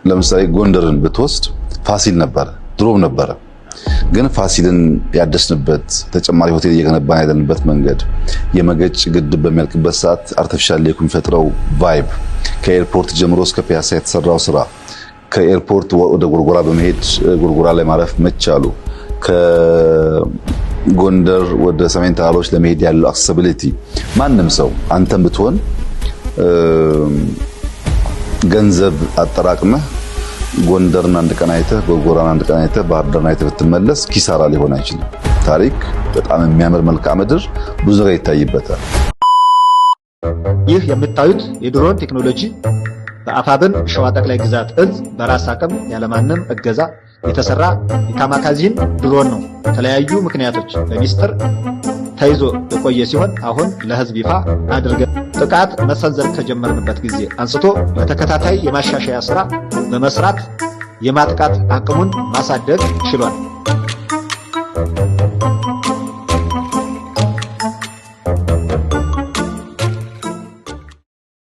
ለምሳሌ ጎንደርን ብትወስድ ፋሲል ነበረ፣ ድሮም ነበረ። ግን ፋሲልን ያደስንበት፣ ተጨማሪ ሆቴል እየገነባን ያለንበት መንገድ፣ የመገጭ ግድብ በሚያልቅበት ሰዓት artificial lake ኡ የሚፈጥረው vibe፣ ከ airport ጀምሮ እስከ ፒያሳ የተሰራው ስራ፣ ከ airport ወደ ጎርጎራ በመሄድ ጎርጎራ ላይ ማረፍ መቻሉ፣ ከጎንደር ወደ ሰሜን ተራሮች ለመሄድ ያለው accessibility፣ ማንም ሰው አንተም ብትሆን ገንዘብ አጠራቅመህ ጎንደርን አንድ ቀን አይተህ፣ ጎርጎራን አንድ ቀን አይተህ፣ ባህር ዳርን አይተህ ብትመለስ ኪሳራ ሊሆን አይችልም። ታሪክ፣ በጣም የሚያምር መልክዓ ምድር፣ ብዙ ነገር ይታይበታል። ይህ የምታዩት የድሮን ቴክኖሎጂ በአፋብን ሸዋ ጠቅላይ ግዛት እዝ በራስ አቅም ያለማንም እገዛ የተሰራ የካሚካዜን ድሮን ነው። በተለያዩ ምክንያቶች በሚስጥር ተይዞ የቆየ ሲሆን አሁን ለሕዝብ ይፋ አድርገን ጥቃት መሰንዘር ከጀመርንበት ጊዜ አንስቶ በተከታታይ የማሻሻያ ስራ በመስራት የማጥቃት አቅሙን ማሳደግ ችሏል።